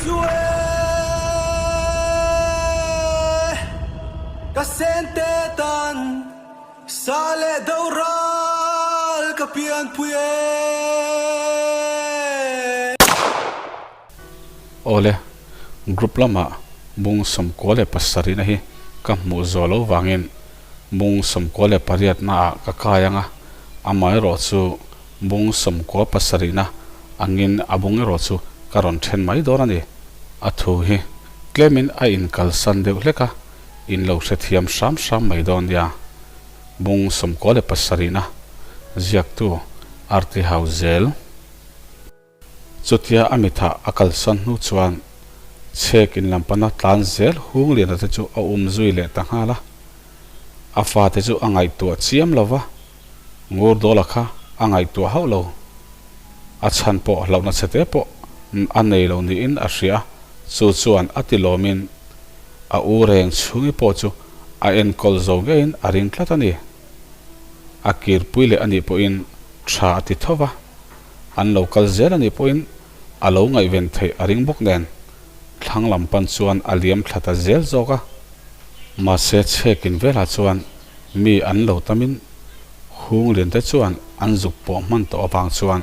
chu e ka sente tan sa leh do ral ka pianpui e. Awle, group lamah bung 97 na hi ka hmuh zawh loh vangin bung 98 naah ka kai ang a, amaherawh chu bung 97 na angin a bung erawh chu ka rawn then mai dawn a ni. A thu hi tlemin a inkalsan deuh hlek a, in lo hrethiam hram hram mai dawn nia. Bung 97 na ziaktu Arti Hauzel. Chutia a mithah a kalsan hnu chuan chhek in lam pana tlan zel hung liana te chu a um zui leh ta nghal a. A fate chu a ngaihtuah chiam lo va, ngur dawla kha a ngaihtuah hauh lo. A chhan pawh hlauhna chhete pawh a nei lo niin a hria a, chu chuan a ti lawmin a u reng chhungi pawh chu a enkawl zo ngeiin a ring tlat a ni. A kirpui leh a nih pawhin tha a ti tho va. An lo kal zel a nih pawhin a lo ngaihven theih a ring bawk nen thlang lam pan chuan a liam thla ta zel zawk a. Mahse chhekin velah chuan mi an lo tamin hung lian te chuan an zuk pawh hman tawh avang chuan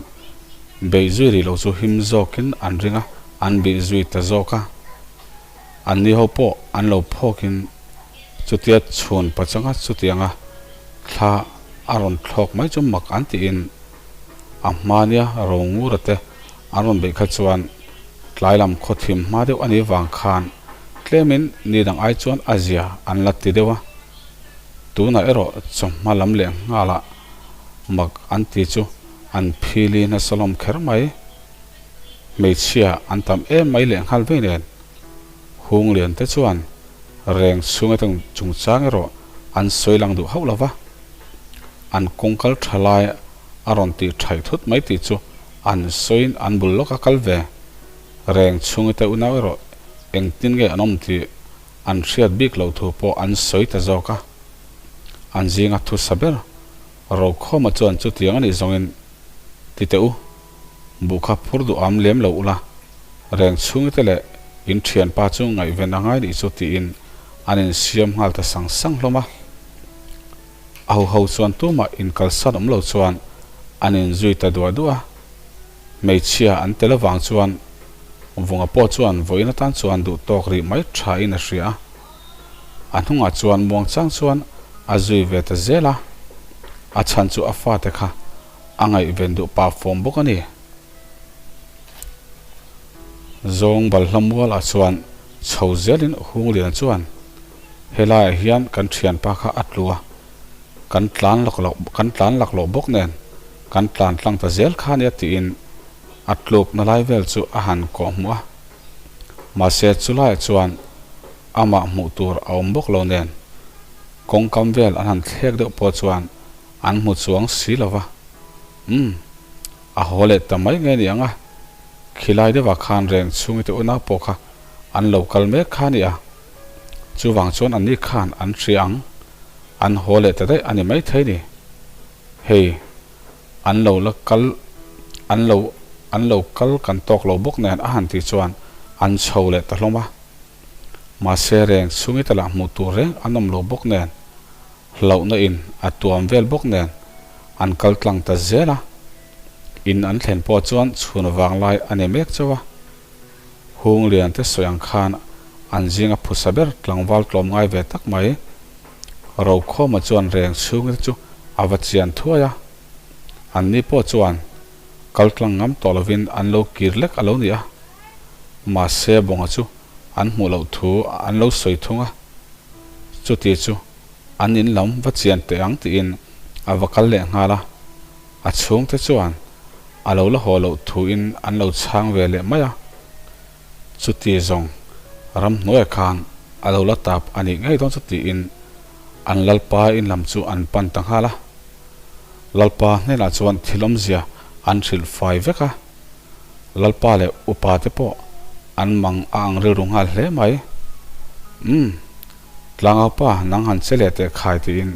beih zui rih lo chu him zawkin an ring a, an bih zui ta zawk a. Anni ho pawh an lo phawkin chutia chhun pachanga chutianga thla a rawn thlawk mai chu mak an tiin A hma nia ro ngura te an rawn beih kha chuan tlai lam khaw thim hma deuh a nih vang khan tlemin ni dang ai chuan a zia an la ti deuh a. Tunah erawh chawhma lam leh nghalah mak an ti chu an phili nasa lawm kher mai. Hmeichhia an tam em mai leh nghal vei nen hung lian te chuan reng chhung atang chungchang erawh an sawi lang duh hauh lo va. An kawngkal tha lai a rawn tih thaih thut mai tih chu an sawiin an bul lawk a kal ve reng chhungi te unau erawh engtin nge an awm tih an hriat bik loh thu pawh an sawi ta zawk a. An zinga thusa ber Rokhawma chuan chutiang a nih zawngin ti teh u, buh kha phur duh am lem lo ula, reng chhungi te leh in thianpa chu ngaihven a ngai nih chu tiin an insiam nghal ta sang sang hlawm a. A huho chuan tumah inkalsan awm lo chuan an inzui ta duah duah a. Hmeichhia an tel avang chuan Vunga pawh chuan vawiin atan chuan duh tawk rih mai tha in a hria a. A hnungah chuan muangchang chuan a zui ve ta zel a. A chhan chu a fate kha a ngaihven duh pah fawm bawk a ni. Zawng balhla mualah chuan chho zelin Hungliana chuan, Helaiah hian kan thianpa kha a tlu a, kan tlan lak loh kan tlan lak loh bawk nen kan tlan tlang ta zel kha nia tiin a tlukna lai vel chu a han kawh hmuh a. Mahse chulaiah chuan amah hmuh tur a awm bawk lo nen kawngkam vel an han thlek deuh pawh chuan an hmu chuang si lo va. Umm. A haw leh ta mai nge ni ang a, khilai deuhah khan reng chhungi te unau pawh kha an lo kal mek kha a ni a, chuvang chuan anni khan an hria ang, an haw leh ta daih a ni maithei ni. Hei, an lo la kal, an lo, an lo kal kan tawk lo bawk nen a han tih chuan an chho leh ta hlawm a. Mahse reng chhungi te lah hmuh tur reng an awm lo bawk nen Hlauhna in a tuam vel bawk nen an kal tlang ta zel a, in an thlen pawh chuan chhun vang lai a ni mek chauh a. Hung lian te sawi ang khan an zinga phusa ber tlangval tlawm ngai ve tak mai. Rokhawma chuan reng chhungte chu a va chian thuai a, anni pawh chuan kal tlang ngam tawh lovin an lo kir lek a lo ni a, mahse Bawnga chu an hmuh loh thu an lo sawi thung a, chuti chu an in lam va chian teh ang tiin a va kal leh nghal a, a chhungte chuan a lo la haw loh thu in an lo chhang ve leh mai a, chuti zawng ramhnuaiah khan a lo la tap a nih ngei dawn chu tiin an Lalpa in lam chu an pan ta nghal a, Lalpa hnenah chuan thil awmzia an hrilh fai vek a. Lalpa leh upa te pawh an mang a ang rilru nghal hle mai. Umm, tlangau pa nang han che leh teh khai tiin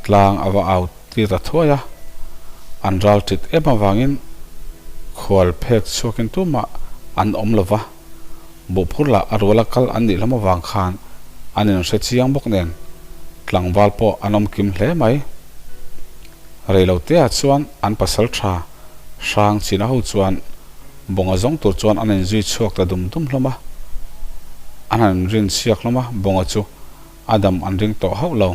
tlang a va au tir ta thuai a. An ral tit em avangin khual phek chhuakin tumah an awm lo va. Buhphur lah a ruala kal an nih hlawm avang khan an inhre chiang bawk nen tlangval pawh an awm kim hle mai. Reiloteah chuan an pasal tha hrang china ho chuan Bunga zawng tur chuan an inzui chhuak ta dum dum hlawm a. An han inrin chhiak hlawm a, Bunga chu a dam an ring tawh hauh lo.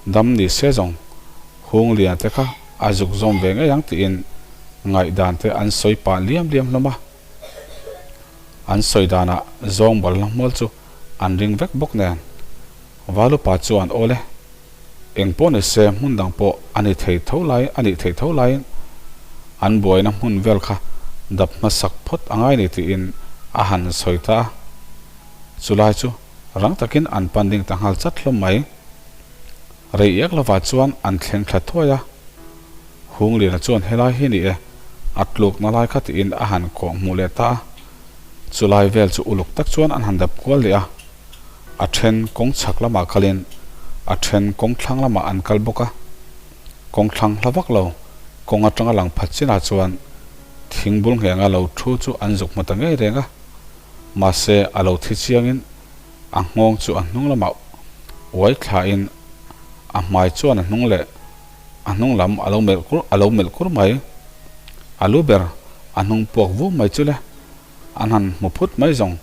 Dam ni se zawng hung lian te kha a zuk zawm ve ngei ang tiin ngaihdan te an sawi pah liam liam hlawm a. An sawi danah zawng bal hmual chu an ring vek bawk nen. Valupa chuan Awle, eng pawh ni se hmun dang pawh a ni thei tho lai a nih theih tho laiin an buaina hmun vel kha dap hmasak phawt a ngai ni tiin a han sawi ta a. Chulai chu rang takin an pan ding ta nghal chat hlawm mai. Rei iak lovah chuan an thleng thla thuai a. Hungliana chuan helai hi ni e, a tlukna lai kha tiin a han kawh hmuh leh ta a. Chulai vel chu uluk tak chuan an han dap kual leh a. A then kawng chhak lamah kalin a then kawng thlang lamah an kal bawk a. Kawng thlang hla vak lo, kawng atanga lang phat chinah chuan thing bul nghenga lo thu chu an zuk hmu ta ngei reng a. Mahse a lo thi chiangin a nghawng chu a hnung lamah uai thlain a hmai chuan a hnung leh a hnung lam a lo melh kur a lo melh kur mai. A lu ber a hnung puak vu mai chu le an han hmu phut mai zawng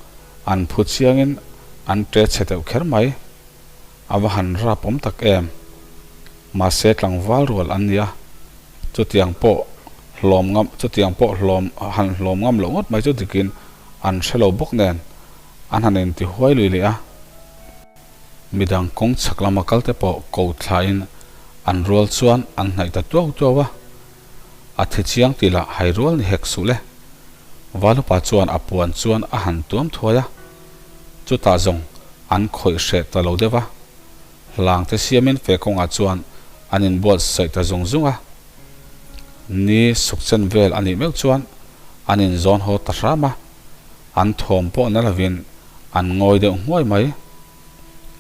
an phu chiangin an ṭe chhe deuh kher mai. A va han rap awm tak em. Mahse tlangval rual an ni a, chutiang pawh hlawm ngam chutiang pawh hlawm han hlawm ngam loh ngawt mai chu dikin an hre lo bawk nen an han inti huai lui leh a. Midang kawng chhak lama kal te pawh ko thlain an rual chuan an hnaih ta tuau tuau a, a thi chiang tih lah hai rual ni hek suh le. Valupa chuan a puan chuan a han tuam thuai a, chutah zawng an khawih hreh ta lo deuh a, hlang te siamin fe kawngah chuan an inbuatsaih ta zung zung a. Ni sukchen vel a nih meuh chuan an inzawn haw ta hram a, an thawm pawh na lovin An ngawi deuh nghuai mai.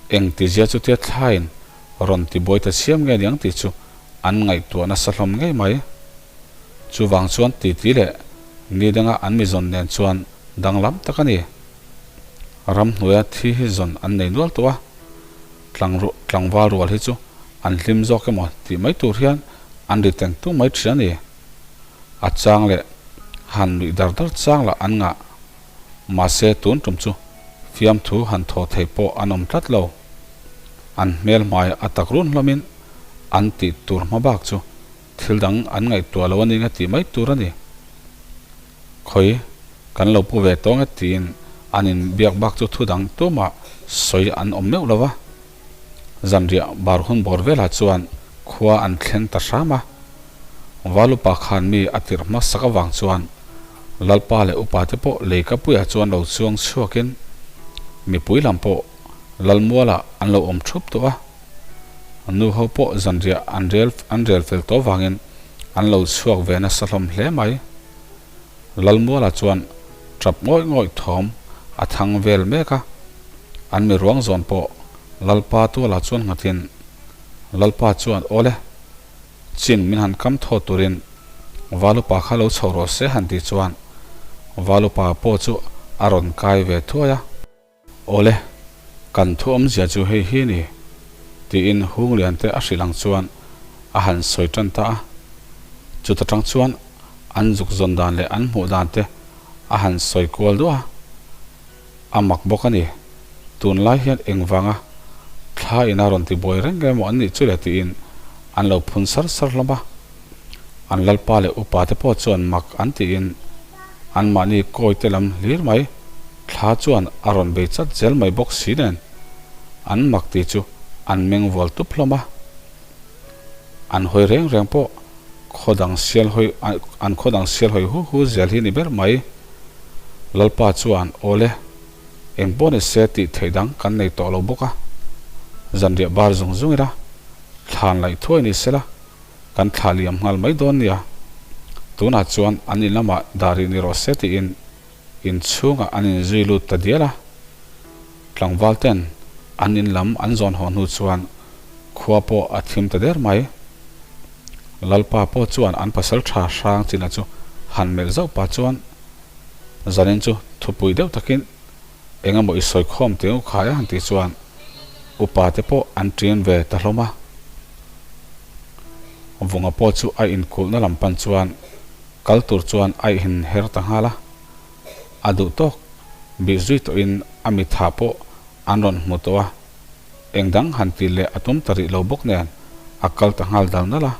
Eng tizia chutia thlain rawn tibuai ta chiam nge niang tih chu an ngaihtuah nasa hlawm ngei mai. Chuvang chuan titi leh ni danga an mi zawn nen chuan danglam tak a ni. Ramhnuaia thi hi zawn an nei nual tawh a, tlangval rual hi chu an hlim zawk emaw tih mai tur hian an ri teng tung mai thin a ni. A chang leh han nuih dar dar chang lah an ngah. Mahse tun tum chu fiamthu han thaw thei pawh an awm tlat lo. An hmel hmai a tak run hlawmin an tih tur hma bak chu thil dang an ngaihtuah lo a ni nge tih mai tur a ni. Khawi kan lo pu ve tawh nge tiin an inbiak bak chu thu dang tumah sawi an awm meuh lo va. Zanriah bar hun bawr velah chuan khua an thleng ta hram a. Valupa khan mi a tirh hmasak avang chuan Lalpa leh upa te pawh leikapuiah chuan lo chuang chhuakin mipui lam pawh Lalmualah an lo awm thup tawh a. Nu ho pawh zanriah an rel an rel fel tawh vangin an lo chhuak ve nasa hlawm hle mai. Lalmualah chuan tap ngawih ngawih thawm a thang vel mek a, an mi ruang zawn pawh Lalpa tualah chuan nghatin Lalpa chuan Awle, chin min han kam thaw turin Valupa kha lo chho rawh se han tih chuan Valupa pawh chu a rawn kai ve thuai a. Awle, kan thu awmzia chu hei hi ni, tiin Hungliante a hrilh ang chuan a han sawi tan ta a. Chuta tang chuan an zuk zawn dan leh an hmuh dan te a han sawi kual duah a. A mak bawk a ni. Tunlai hian engvanga thla ina rawn tibuai reng emaw an nih chu le tiin an lo phun sar sar hlawm a. An lalpa leh upa te pawh chuan mak an tiin anmahni kawi te lam hlir mai thla chuan a rawn bei chat zel mai bawk si nen an mak tih chu an meng vual tup hlawm a. An hawi reng reng pawh khaw dang sial hawi an khaw dang sial hawi hu hu zel hi ni ber mai. Lalpa chuan Awle, eng pawh ni se tih theih dang kan nei tawh lo bawk a, zanriah bar zung zung ila thlan laih thuai ni sela kan thlah liam nghal mai dawn nia. Tunah chuan an in lamah dah rih ni rawh se tiin in chhungah an inzui lut ta dial a. Tlangval ten an in lam an zawn haw hnu chuan khua pawh a thim ta der mai. Lalpa pawh chuan an pasal tha hrang china chu han melh zauh pah chuan zanin chu thupui deuh takin. Eng emaw i sawi khawm tih u khai a han tih chuan upa te pawh an ṭin ve ta hlawm a. Vunga pawh chu a inkulhna lam pan chuan kal tur chuan a inher ta nghal a. A duh tawk bih zui tawhin a mitha pawh an rawn hmu tawh a. Eng dang han tih leh a tum ta rih lo bawk nen a kal ta nghal dal nalh a.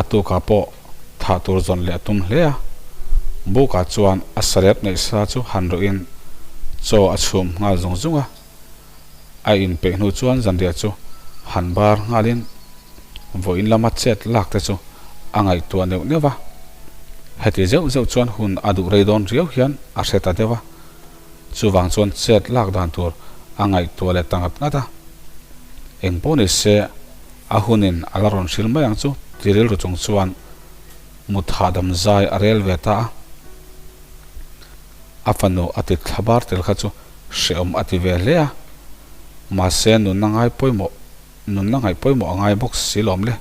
A tukah pawh thah tur zawn leh a tum hle a. Bukah chuan a sarep neih sa chu han rawhin chaw a chhum nghal zung zung a. A inpeih hnu chuan zanriah chu han bar nghalin vawiin lama chet lak te chu a ngaihtuah neuh neuh a. Heti zeuh zeuh chuan hun a duh rei dawn riau hian a hre ta deuh a. Chuvang chuan chet lak dan tur a ngaihtuah leh ta ngat ngat a. Eng pawh ni se, a hunin a la rawn hril mai ang chu ti rilru chung chuan mut hahdam zai a rel ve ta a. A fanu a ti thla bar tel kha chu hrehawm a ti ve hle a. Mahse nunna ngai pawimawh nunna ngaih pawimawh a ngai bawk si lawm le.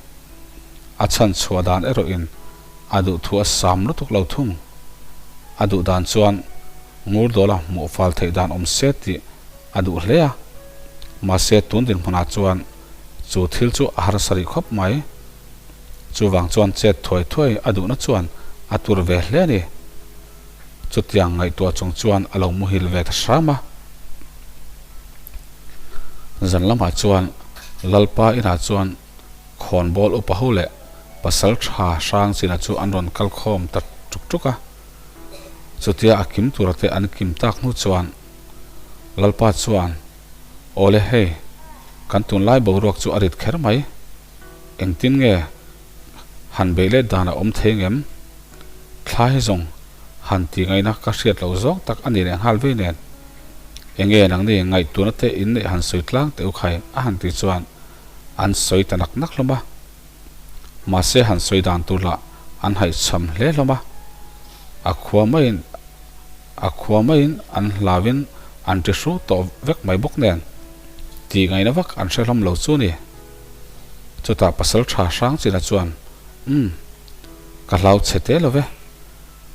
A chhan chhuah dan erawhin a duh thu a sam lutuk lo thung. A duh dan chuan Ngurdawla hmuh fal theih dan awm se tih a duh hle a, mahse tun dinhmunah chuan chu thil chu a harsa rih khawp mai. Chuvang chuan chet thuai thuai a duhna chuan a tur ve hle a ni. Chutiang ngaihtuah chung chuan a lo muhil ve ta hram a. Zan lamah chuan Lalpa inah chuan khawnbawl upa ho leh pasal tha hrang china chu an rawn kal khawm ta tuk tuk a. Chutia a kim tura te an kim tak hnu chuan Lalpa chuan, Awle hei, kan tunlai boruak chu a rit kher mai. Engtin nge han beih let dan a awm thei ngem? Thla hi zawng han tih ngaihna ka hriat loh zawng tak a ni leh nghal vei nen. Enge nangni ngaihtuahna te in neih han sawi tlang teh u khai a han tih chuan an sawi ta nak nak hlawm a. Mahse han sawi dan tur lah an haihchham hle hlawm a. A khua maiin a khua maiin an hlauin an ti hru tawh vek mai bawk nen tih ngaihna vak an hre hlawm lo chu ni. Chutah pasal tha hrang china chuan, Umm, ka hlau chhe te lo ve.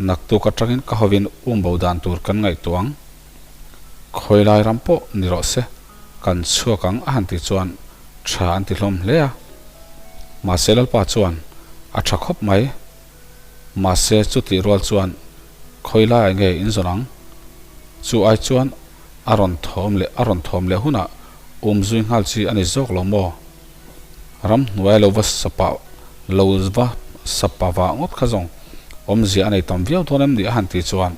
Naktuk atangin ka hovin umbo dan tur kan ngaihtuah ang. Khawilai ram pawh ni rawh se, kan chhuak ang a han tih chuan tha an ti hlawm hle a. Mahse Lalpa chuan a tha khawp mai. Mahse chutih rual chuan khawilaiah nge in zawn ang? Chu ai chuan a rawn thawm leh a rawn thawm leh hunah um zui nghal chi a ni zawk lo maw? Ramhnuai lo va sapa lo va sapa vah ngawt kha zawng awmzia a nei tam viau dawn em ni a han tih chuan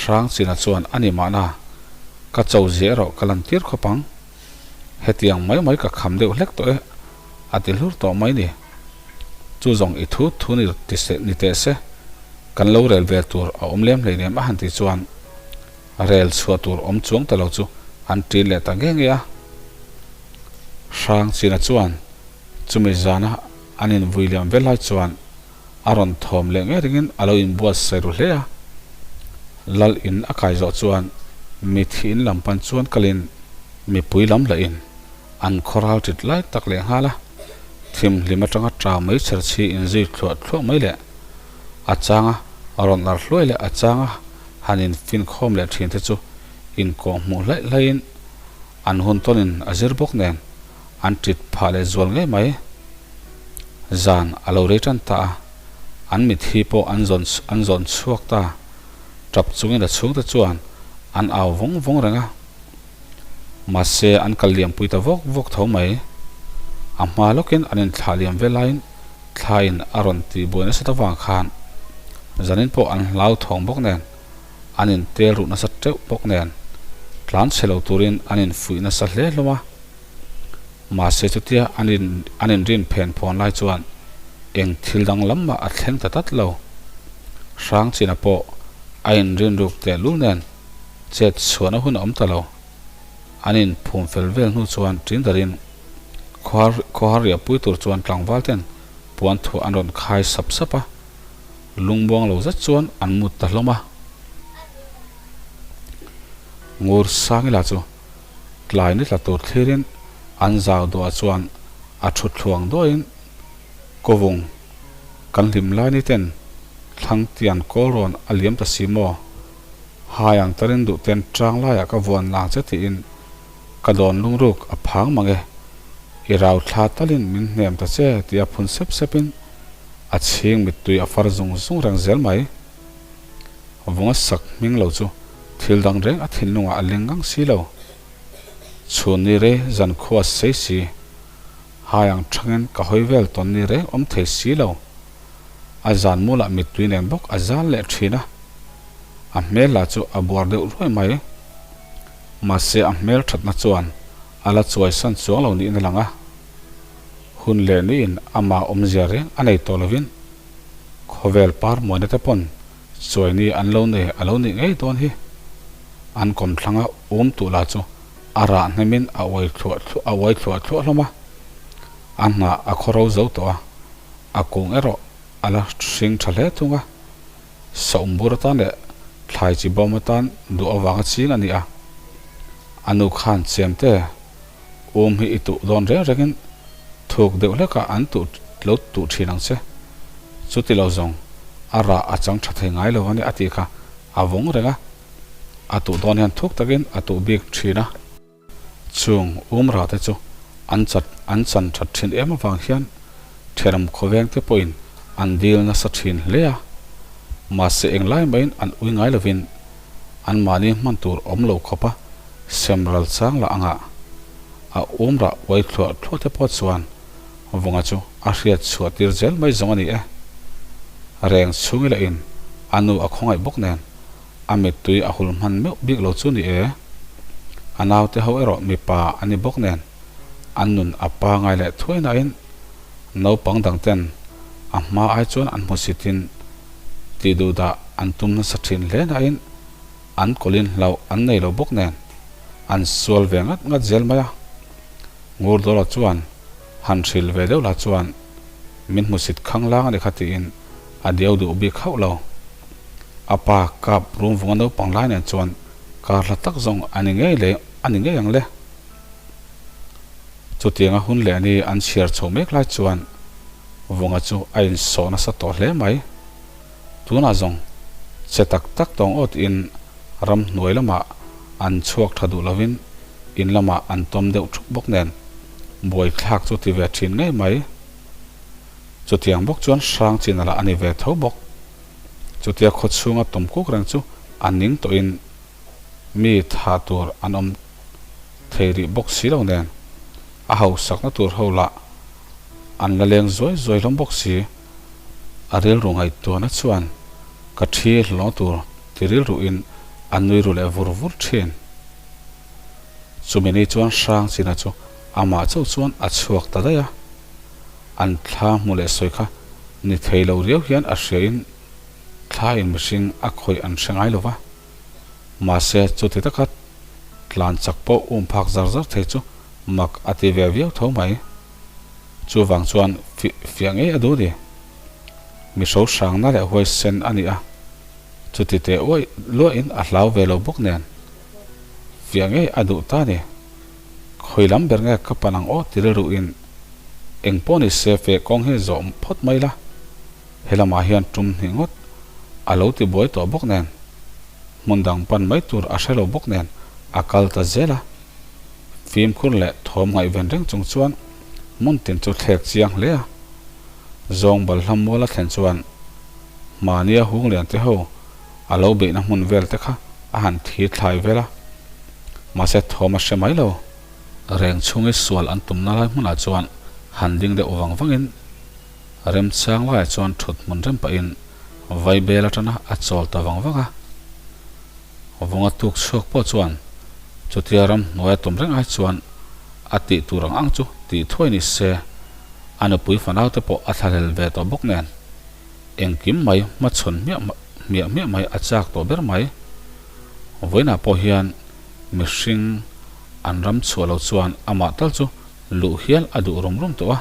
Hrangchina chuan a ni mahna ka cho zia erawh ka lan tir khawp ang. Hetiang mai mai ka kham deuh hlek tawh e a ti hlur tawh mai ni. Chu zawng i thu thu ni ti se ni teh se kan lo rel ve tur a awm lem hleinem a han tih chuan rel chhuah tur awm chuang ta lo chu an ṭin leh ta nge nge a. Hrangchina chuan chumi zana an invui liam vel lai chuan a rawn thawm leh ngei ringin a lo inbuatsaih ru hle a. Lal in a kai zawh chuan mithi in lam pan chuan kalin mipui lam lahin an khawral ṭit lai tak leh nghal a. Thimhlim atanga ṭau mai chherchhi inzui thluah thluah mai leh a changa rawn lar hluai leh a changa han infinkhawm leh ṭhin te chu inkawh hmuh hlaih hlaihin an hun tawnin a zir bawk nen an ṭit phah leh zual ngei mai. Zan a lo rei ṭan ta a, an mithi pawh an zawn an zawn chhuak ta. Ṭap chungin a chhungte chuan an au vawng vawng reng a. Mahse an kal liampui ta vawk vawk tho mai. A hma lawkin an inthlah liam vel laiin thlain a rawn tih buai nasa ta vang khan zanin pawh an hlau thawng bawk nen an intel ruh nasa teuh bawk nen tlan chhe lo turin an infuih nasa hle hlawm a. Mahse chutia an in an inrin phen phawn lai chuan eng thil dang lam mah a thleng ta tlat lo. Hrangchina pawh a inrin ruk tehlul nen chet chhuahna hun a awm ta lo. An inphum fel vel hnu chuan Tindarin khawhar khawhar riahpui tur chuan tlangval ten puan thuah an rawn khai sap sap a, lungmuang lo zet chuan an mut ta hlawm a. Ngur Sangila chu tlai ni tla tur thlirin an zau duah chuan a thu thluang duahin Kawvung kan hlim lai ni ten Thlangtian kawl rawn a liam ta si maw? Hai ang tarin duh ten tang laiah ka vuan lang che tiin ka dawn lungruk a phang mang e. I rau thla talin min hnem ta che tia phun sep sepin a chhing mittui a far zung zung reng zel mai. Vunga sak hming lo chu thil dang reng a thinlungah a leng ngang si lo. Chhun ni rei zan khua sei si. Hai ang thangin ka hawi vel tawn ni reng awm thei si lo. A zan mulah mittui nen bawk a zal leh thin a. A hmel lah chu a buar deuh ruai mai. Mahse a hmel thatna chuan a la chuai san chuang lo niin a lang a. Hun leh niin amah awmzia reng a nei tawh lovin khawvel par muaina te pawn chuai ni an lo nei a lo nih ngei dawn hi. An kawmthlanga um tuh lah chu a rah hnemin a uai thluah a uai thluah thluah hlawm a. A hnah a khawro zo tawh a, a kung erawh a la hring tha hle thung a. Sawmbur atan leh thlai chi bawm atan duh avanga ching a ni a. A nu khan chemte um hi i tuh dawn reng rengin thuk deuh hlekah an tuh lo tuh thin ang che. Chuti lo zawng a rah a chang tha thei ngai lo a ni a tih kha a vawng reng a. A tuh dawn hian thuk takin a tuh bik thin a. Chung umra te chu an chat an chan that thin em avang hian thenawm khawveng te pawhin an dil nasa thin hle a. Mahse englai maiin an ui ngai lovin anmahni hman tur awm lo khawpa semral chang lah anga a umra uai thluah thluah te pawh chuan Vunga chu a hriat chhuah tir zel mai zawng a ni e. Reng chhungi lahin a nu a khawngaih bawk nen A mittui a hul hman meuh bik lo chu ni e. A naute ho erawh mipa a ni bawk nen an nun a pangai leh thuai nain naupang dang ten a hma ai chuan an hmusitin tih duh dah an tum nasa thin hle nain an kawlin hlauh an nei lo bawk nen an sual ve ngat ngat zel mai a. Ngurdawla chuan han hrilh ve deuh lah chuan min hmusit khanglang a ni kha tiin a diau duh bik hauh lo. A pa kap rum vunga naupang lai nen chuan kar hla tak zawng a ni ngei le a ni ngei ang le. Chutianga hun leh ni an chhiar chho mek lai chuan Vunga chu a insawh nasa tawh hle mai. Tunah zawng che tak tak tawng awt in ramhnuai lamah an chhuak tha duh lovin in lamah an tawm deuh thup bawk nen buaithlak chu ti ve thin ngei mai. Chutiang bawk chuan hrang chin lah a ni ve tho bawk. Chutia khaw chhunga tawm kuk reng chu a ning tawhin mi tha tur an awm thei rih bawk si lo nen a hausakna tur ho lah an la leng zuai zuai hlawm bawk si. A rilru ngaihtuahna chuan ka thi hlawh tur ti rilruin a nui ru leh vur vur thin. Chumi ni chuan hrang china chu amah chauh chuan a chhuak ta daih a. An thla hmu leh sawi kha ni thei lo riau hian a hriain thla in mihring a khawih an hre ngai lo va. Mahse chuti taka tlan chak pawh um phak zar zar thei chu mak a ti ve viau tho mai. Chuvang chuan fiah ngei a duh ni. Mi hro hrangna leh huaisen a ni a, chuti teh uaih luahin a hlau ve lo bawk nen fiah ngei a duh ta ni. Khawi lam ber nge ka pan ang aw ti rilruin eng pawh ni se feh kawng hi zawh phawt mai la, he lamah hian tum hnih ngawt a lo ti buai tawh bawk nen, hmun dang pan mai tur a hre lo bawk nen a kal ta zel a. Fimkhur leh thawm ngaihven reng chung chuan hmun tin chu thlek chiang hle a, zawng balhla mual a thlen chuan mahnia hung lian te ho a lo beihna hmun vel te kha a han thi thlai vel a, mahse thawm a hre mai lo. Reng chhungi sual an tumna lai hmunah chuan han ding deuh vang vangin remchang laiah chuan thut hmun rem pahin vaibel atana a chawl ta vang vang a. Vunga tuk chhuak pawh chuan chutia ramhnuaia tum reng ai chuan a tih tur ang ang chu tih thuai ni se, a nupui fanaute pawh a thlahlel ve tawh bawk nen engkim mai hmachhawn hmiah hmiah hmiah mai a chak tawh ber mai. Vawiinah pawh hian mihring an ram chhuah lo chuan amah tal chu luh hial a duh rum rum tawh a.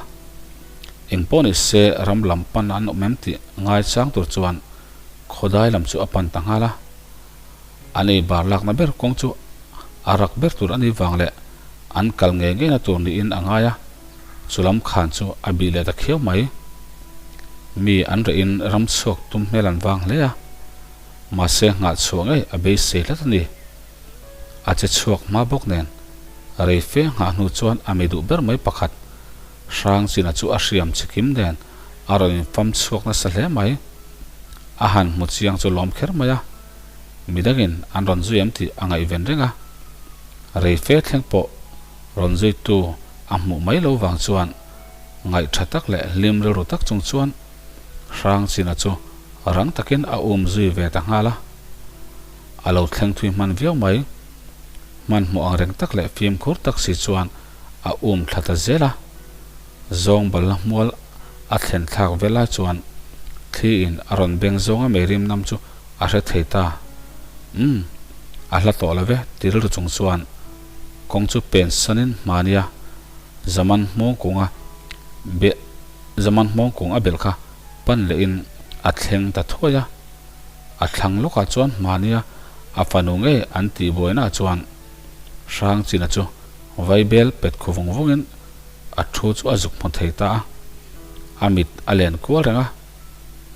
Eng pawh ni se ram lam pan an awm em tih ngaichang tur chuan khawdai lam chu a pan ta nghal a. An ei bar lakna ber kawng chu a rak ber tur a nih vang leh an kal ngei ngeina tur niin a ngai a, chu lam khan chu a bih leh ta khiau mai. Mi an rehin ram chhuak tum hmel an vang hle a. Mahse nghah chhuah ngei a beisei tlat a ni. A che chhuak hma bawk nen rei fe nghah hnu chuan a mi duh ber mai pakhat Hrangchina chu a hriam chikim nen a rawn infam chhuak nasa hle mai. A han hmu chiang chu lawm kher mai a, midangin an rawn zui em tih a ngaihven reng a. Rei fe thleng pawh rawn zuitu a hmuh mai lo vang chuan ngaih tha tak leh hlim rilru tak chung chuan Hrangchina chu rang takin a um zui ve ta nghal a. A lo thleng thui hman viau mai. Hmanhmawh ang reng tak leh fimkhur tak si chuan a um thla ta zel a. Zawng balna hmual a thlen thlak vel lai chuan thli in a rawn beng zawnga meirim nam chu a hre thei ta. Umm, a hla tawh lo ve ti rilru chung chuan kawng chu pen sanin hmania Zaman hmawng kunga be Zaman hmawng kung a belh kha pan lehin a thleng ta thuai a. A thlang lawkah chuan hmania a fanu ngei an tih buainaah chuan Hrangchina chu vaibel pet khu vung vungin a thu chu a zuk hmu thei ta a. A mit a len kual reng a,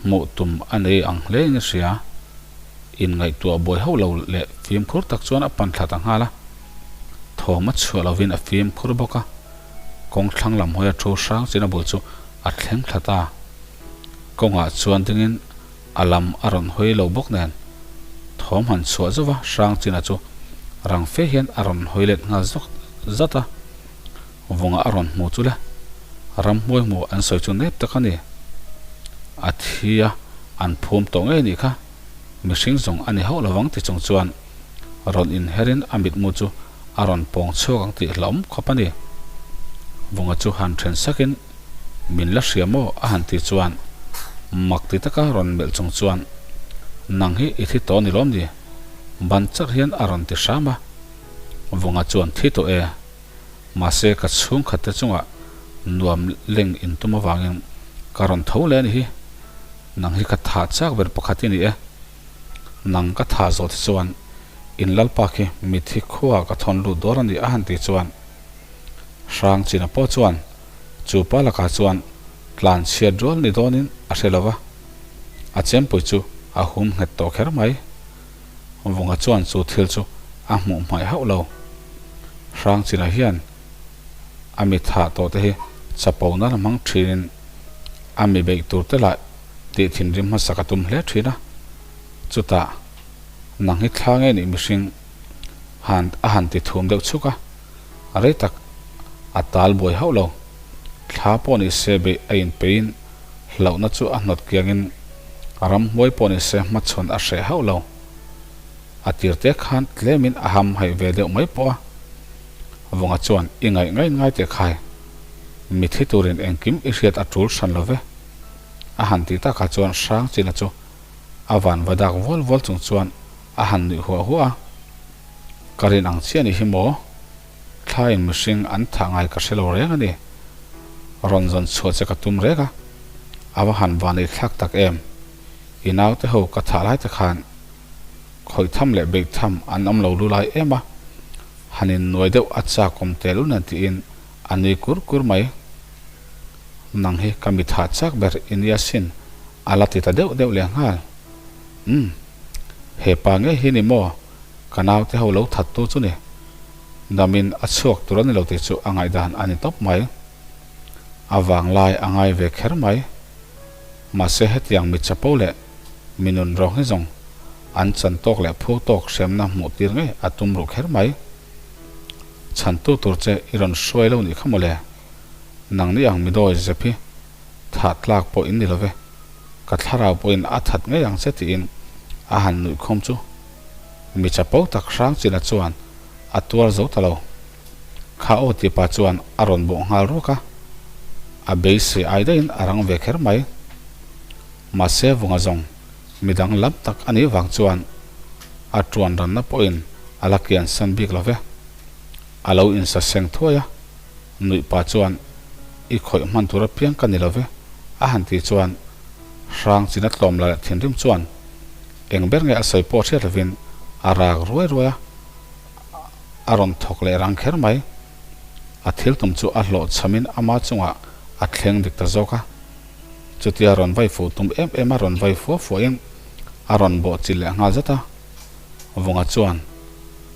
hmuh tum a nei ang hle in a hria. Inngaihtuah buai hauh lo leh fimkhur tak chuan a pan thla ta nghal a. Thawm a chhuah lovin a fimkhur bawk a, kawng thlang lam hawi a thu Hrangchina bul chu a thleng thla ta. Kawngah chuan dingin a lam a rawn hawi lo bawk nen thawm han chhuah zauh va, Hrangchina chu rang fe hian a rawn hawi let nghal zawk zat a, vawngah a rawn hmu chu le, ramhmuai hmu an sawi chu nep tak a ni. A thi a, an phum tawh ngei nih kha, mihring zawng a ni hauh lovang ti chung chuan rawn inherin a mitmu chu a rawn pawng chhuak ang tih hlauhawm khawp a ni. Vawngah chu han then sakin. Min la hria maw? a han ti chuan mak ti taka rawn melh chung chuan, Nang hi i thi tawh ni lawm ni? Ban charh hian a rawn ti hram a. Vunga chuan thi tawh e. Mahse ka chhungkhat te chungah nuam leng in tum avangin ka rawn tho leh a ni hi. Nang hi ka thah chak ber pakhat i ni e. Nang ka thah zawh te chuan in lalpa khi mithi khuaah ka thawn lut dawn a ni a han ti chuan Hrangchina pawh chuan chu pa lakah chuan tlan chhiat rual ni dawnin a hre lo va, a chempui chu a hum nghet tawh kher mai. Vunga chuan chu thil chu a hmuh hmaih hauh lo. Hrangchina hian a mi thah tawh te hi chapo nan a hmang thinin a mi beih tur te lah tih thinrim hmasak a tum hle thin a. Chutah nang hi thla nge nih mihring han a han ti thum deuh chhuk a. A rei tak a tal buai hauh lo. Thla pawh ni se beih a inpeiin hlauhna chu a hnawt kiangin ramhmuai pawh ni se hmachhawn a hreh hauh lo. A tir te khan tlemin a ham haih ve deuh mai pawh a. Vunga chuan i ngaih ngaih ngai teh khai. Mithi turin engkim i hriat a tul hran lo ve. A han tih takah chuan Hrangchina chu a van va dak vual vual chung chuan a han nuih huah huah a. Ka rin ang chiah ni hi maw? Thlaiin mihring an thah ngai ka hre lo reng a ni. Rawn zawn chhuah che ka tum reng a, a va han van ei thlak tak em. I naute ho ka thah lai te khan khawih tham leh beih tham an awm lo lu lai em a, han in nuai deuh a chak awm tel u nen tiin a nui kur kur mai. Nang hi ka mi thah chak ber i nia sin a la ti ta deuh deuh leh nghal. Umm. He pa ngei hi ni maw? Ka naute ho lo that tu chu ni. Damin a chhuak tur a ni lo tih chu a ngaihdan a ni tawp mai. A vang lai a ngai ve kher mai. Mahse hetiang mi chapo leh mi nun rawng hi zawng an chan tawk leh phu tawk hremna hmuh tir ngei a tum ruh kher mai. Chhantu tur che i rawn hruai lo nih kha mawle. Nangni ang mi dawi zep hi thah tlak pawh in ni lo ve. Ka thlarau pawhin a that ngei ang che tiin a han nuih khum chu mi chapo tak hrang china chuan a tuar zo ta lo. Kha aw tih pa chuan a rawn bawh nghal ruak a, a beisei ai daihin a rang ve kher mai. Mahse vunga zawng midang lam tak a nih vang chuan a tuan ranna pawhin a la kian san bik lo ve. A lo insaseng thuai a. Nuih pa chuan, I khawih hman tur apiang ka ni lo ve, a han tih chuan hrang chin a tlawm la leh thinrim chuan eng ber nge a sawi pawh hriat lovin a rak ruai ruai a, a rawn thawk leh rang kher mai. A thil tum chu a hlawh chhamin ama chungah a thleng dik ta zawk a. Chutia rawn vai fuh tum em em a rawn vai fua fuahin. A rawn bawh chilh leh nghal zat a. Vunga chuan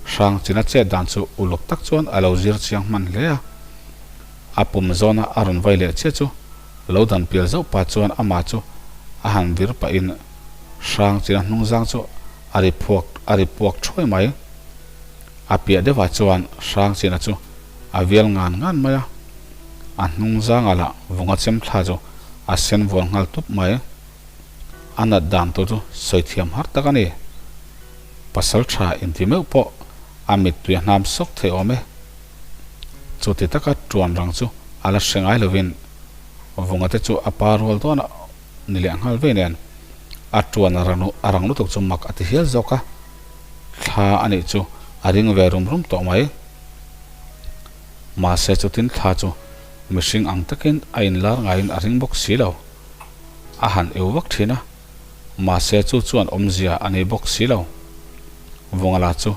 Hrangchina chet dan chu uluk tak chuan a lo zir chiang hman hle a. A pum zawna a rawn vai leh chiah chu lo dan pial zauh pah chuan amah chu a han vir pahin Hrangchina hnungzang chu a ri phuak a ri puak thuai mai. A piah deuhah chuan Hrangchina chu a vial ngan ngan mai a. A hnungzangah lah Vunga chem thla chu a sen vual nghal tup mai. A nat dan tur chu sawi thiam har tak a ni. Pasal tha inti meuh pawh a mittui a hnam sawk thei awm e. Chuti taka tuan rang chu a la hre ngai lovin Vunga te chu a pa rual dawn a ni leh nghal vei nen a tuan a rang lutuk chu mak a ti hial zawk a, thla a nih chu a ring ve rum rum tawh mai. Mahse chutin thla chu mihring ang takin a inlar ngaiin a ring bawk si lo. A han eu vak thin a, mahse chu chuan awmzia a nei bawk si lo. Vungala chu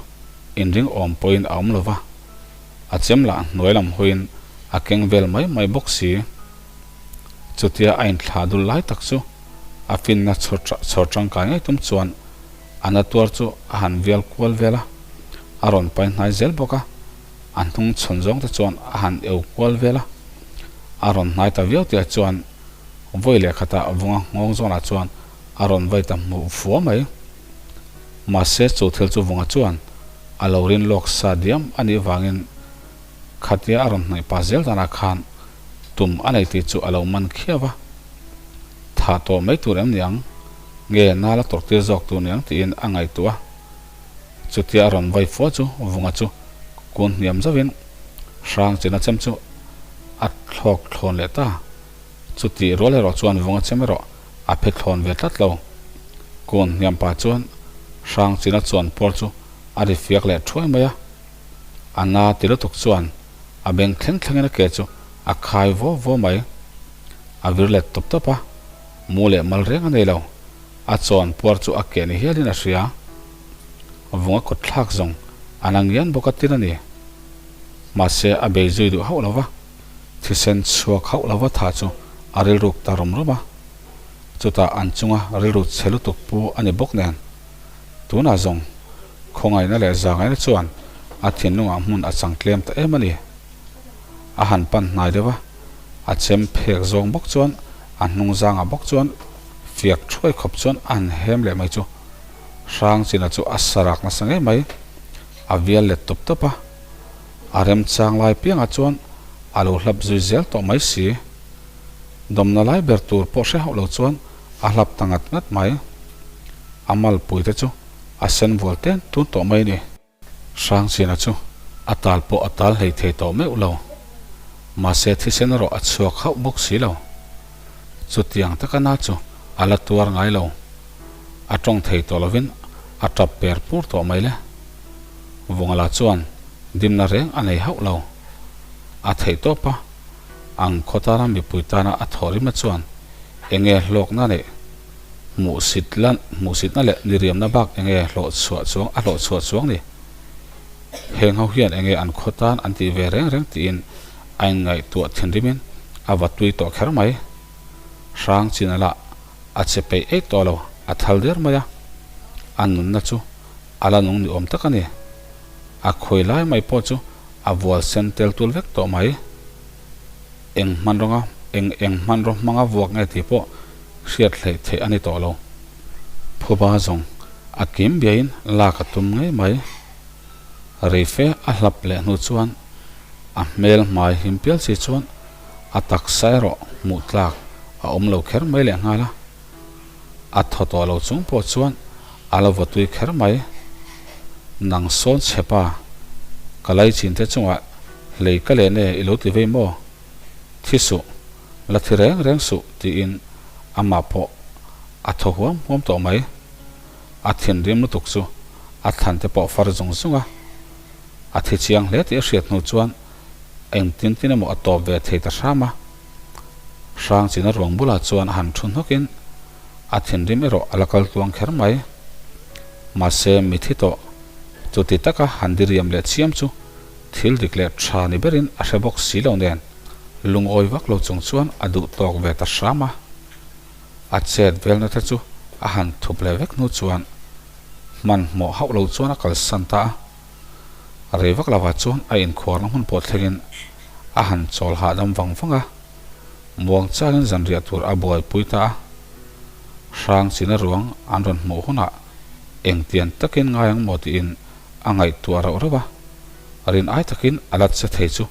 inring awm pawhin a awm lo va, a chem lah hnuai lam hawiin a keng vel mai mai bawk si. Chutia a inthlah dul lai tak chu a finna chhawr tangkai ngei tum chuan a na tuar chu a han vial kual vel a, a rawn pai hnai zel bawk a, a hnung chhawn zawng te chuan a han eu kual vel a, a rawn hnai ta viau tihah chuan Vawi leh khatah vunga nghawng zawnah chuan a rawn vai ta hmuh fua mai. Mahse chu thil chu vunga chuan a lo rin lawk sa diam a nih vangin khatia a rawn hnaih pah zel danah khan tum a nei tih chu a lo man khiau va. Thah tawh mai tur em ni ang? Nge nal a tawrh tir zawk tur ni ang tiin a ngaihtuah a. Chutia a rawn vai fua chu vunga chu kun hniam zauhin hrang china chem chu a thlawk thlawn leh ta. Chutih rual erawh chuan vunga chem erawh a phe thlawn ve tlat lo. Kun hniam pah chuan hrang china chuan puar chu a ri fiak leh thuai mai a. A na ti lutuk chuan a beng thleng thlengin a ke chu a khai vaw vaw mai. A vir let tawp tawp a, mu leh mal reng a nei lo. A chawn puar chu a keh ni hialin a hria. Vunga kawt thlak zawng a na ngian bawk a tin a ni. Mahse a bei zui duh hauh lo va. Thisen chhuak hauh lova tha chu a rilruk ta rum rum a, chutah an chunga rilru chhe lutuk pu a ni bawk nen. Tunah zawng khawngaihna leh zangaihna chuan a thinlungah hmun a chang tlem ta em a ni. A han pan hnai deuh a, a chem phek zawng bawk chuan a hnung zangah bawk chuan fiak thuai khawp chuan a han hem leh mai chu hrang china chu a sarak nasa ngei mai, a vial let tawp tawp a. A remchang lai piangah chuan a lo hlap zui zel tawh mai si. Dawmna lai ber tur pawh hre hauh lo chuan a hlap ta ngat ngat mai. A malpui te chu a sen vual ten tun tawh mai ni. Hrangchina chu a tal pawh a tal hlei thei tawh meuh lo. Mahse thisen erawh a chhuak hauh bawk si lo. Chutiang taka na chu a la tuar ngai lo. A tawng thei tawh lovin a tap per pur tawh mai le. Vungala chuan dimna reng a nei hauh lo. A theih tawp a, ang khaw tana mipui tana a thawh rimna chuan enge hlawkna neih hmuhsit la hmuhsitna leh niriamna bak enge hlawh chhuah chuang a hlawh chhuah chuang ni. Heng ho hian enge an khaw tan an tih ve reng reng tiin a inngaihtuah thinrimin a va tui tawh kher mai. Hrang chin ala a che peih eih tawh lo, a thal der mai a. A nunna chu A la nung ni awm tak a ni. A khawi lai mai pawh chu a vual sen tel tul vek tawh mai. Eng hmanrawnga eng eng hmanraw hmanga vuak nge tih pawh hriat hleih theih a ni tawh lo. Phuba zawng a kim biain lak a tum ngei mai. Reife a hlap leh hnu chuan a hmel hmai him pial si chuan a taksa erawh hmuh tlak a awm lo kher mai lehnghal a. A thaw tawh lo chung pawh chuan a la vaw tui kher mai. Nang sawn chhe pa, ka lai chin te chungah hlei ka len e i lo ti vei maw? Thi suh, la thi reng reng suh tiin amah pawh a thaw huam huam tawh mai. A thinrim lutuk chu a thlan te pawh far zung zung a. A thi chiang hle tih a hriat hnu chuan engtin tin emaw a tawp ve thei ta hram a. Hrangchina ruang bulah chuan a han thu hnawkin a thinrim erawh a la kal tluang kher mai. Mahse mithi tawh chuti taka han diriam leh chiam chu thil dik leh tha ni berin a hre bawk si lo nen lungawi vak lo chung chuan a duh tawk ve ta hram a. A chet velna te chu. A han thup leh vek hnu chuan hmanhmawh hauh lo chuan a kalsan ta a. Rei vak lovah chuan a inkhuarna hmun pawh thlengin a han chawl hahdam vang vang a. Muang changin zanriah tur a buaipui ta a. Hrang china ruang an rawn hmuh hunah engtiang takin ngai ang maw tiin a ngaihtuah rauh rauh a. Rin ai takin a la che thei chu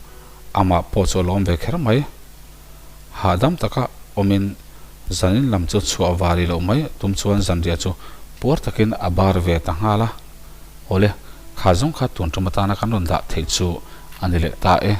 amah pawh chu a lawm ve kher mai. Hahdam taka awmin zanin lam chu chhuah vari loh mai tum chuan zanriah chu puar takin a bar ve ta nghal a. Awle, kha zawng kha tun tum atana kan rawn dah theih chu a ni leh ta e.